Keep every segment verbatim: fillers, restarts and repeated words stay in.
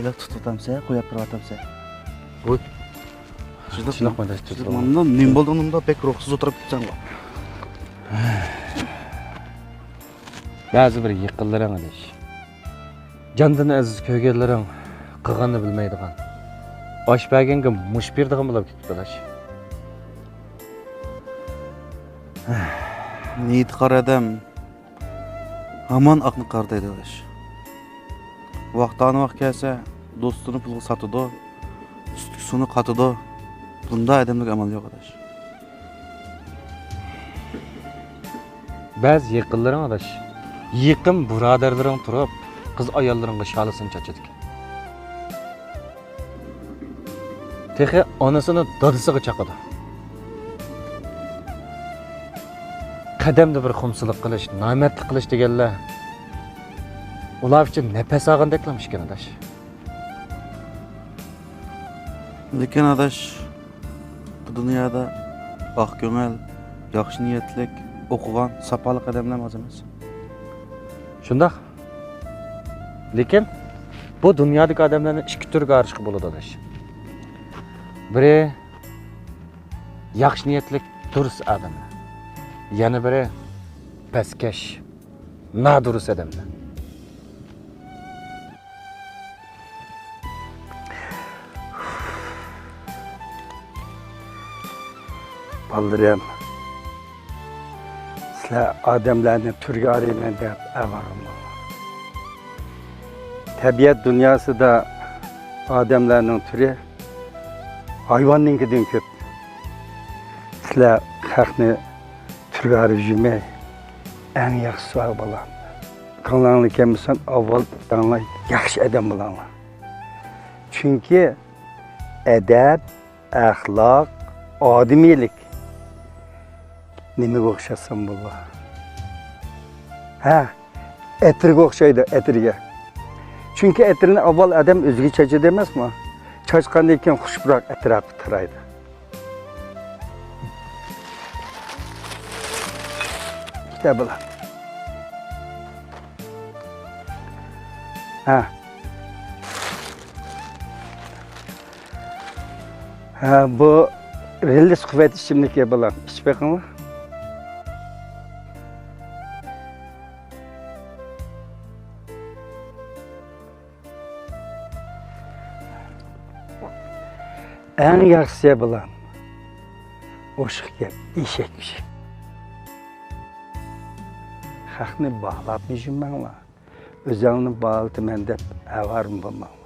ھېلىقى تۇتۇۋاتامسەن، قويۇپ بېرىۋاتامسەن. ۋوي. شۇنداقمۇ؟ شۇنداقمۇ ئاداش، تۇتۇپ. مانا نېمە بولدۇڭ، مۇنداق بەك روھسىز ئولتۇرۇپ كېتىسەنغۇ. بەزى بىر يېقىنلىرىڭ ئاداش. جاندىن ئەزىز كۆرگەنلىرىڭ قىلغاننى بىلمەيدىغان، ئاش بەرگەنگە مۇش بېرىدىغان بولۇپ كېتىپتۇ ئاداش. نىيىتى قارا ئادەم ھامان ئاقنى قارا دەيدۇ ئاداش. ۋاقتانى ۋاق كەلسە، دوستىنى پۇلغا ساتىدۇ، ئۈستىگە سۇنى قاتىدۇ. بۇنداق ئادەملەرگە ئامال يوق ئاداش. بەزى يېقىنلىرىڭ ئاداش، يېقىن بۇرادەرلىرىڭ تۇرۇپ، قىز ئاياللىرىڭغا شالىسىنى چاچىدىكەن. تېخى ئانىسىنى دادىسىغا چاقىدۇ. قەدەمدە بىر خۇمسىلىق قىلىش، نامەردلىك قىلىش دېگەنلەر ئۇلار ئۈچۈن نەپەس ئالغاندەكلا ئىكەن ئاداش. لېكىن ئاداش، بۇ دۇنيادا ئاق كۆڭۈل، ياخشى نىيەتلىك، ئوقۇغان، ساپالىق ئادەملەرمۇ ئاز ئەمەس. شۇنداق. لېكىن بۇ دۇنيادىكى ئادەملەرنى ئىككى تۈرگە ئايرىشقا بولىدۇ ئاداش. بىرى ياخشى نىيەتلىك دۇرۇس ئادەملەر. يەنە بىرى پەسكەش، نادۇرۇس ئادەملەر. بالىلىرىم، سىلەر ئادەملەرنى تۈرگە ئايرىيمەن دەپ ئاۋارە بولماڭلار. تەبىئەت دۇنياسىدا ئادەملەرنىڭ تۈرى ھايۋاننىڭكىدىن كۆپ. سىلەر خەقنى تۈرگە ئايرىپ يۈرمەي، ئەڭ ياخشىسى بار بالام. كۆڭلۈڭلار كەلمىسۇن، ئاۋۋال ئۆزۈڭلار ياخشى ئادەم بولۇڭلار. چۈنكى ئەدەپ، ئەخلاق، ئادىمىيلىك نېمىگە ئوخشاتسام بولىدۇ؟ ھە، ئەتىرگە ئوخشايدۇ، ئەتىرگە. چۈنكى ئەتىرنى ئاۋۋال ئادەم ئۆزىگە چاچىدۇ ئەمەسمۇ؟ چاچقاندىن كېيىن خۇش پۇراق ئەتراپقا تارايدۇ. كېتە بۇلار. ھە. ھە، بۇ رېلىس قۇۋۋەت ئىچىملىكى بۇلار. ئىچىپ بېقىڭلار. ئەڭ ياخشىسى بۇلار. ئوشۇق گەپ، ئېشەك ئىشى. خەقنى باھالاپ يۈرمەڭلار. ئۆزۈڭلارنى باھالىتىمەن دەپ ئاۋارە بولماڭلار.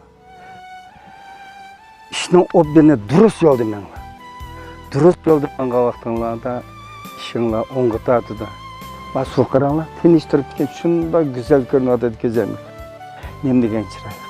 ئىشنىڭ ئوبدىنى دۇرۇس يولدا مېڭىڭلار. دۇرۇس يولدا ماڭغان ۋاقتىڭلاردا ئىشىڭلار ئوڭغا تارتىدۇ. ما سۇغا قاراڭلار، تىنچ تۇرۇپتىكەن، شۇنداق گۈزەل كۆرۈنۈۋاتىدۇ كۆزۈمگە. نېمە دېگەن چىرايلىق.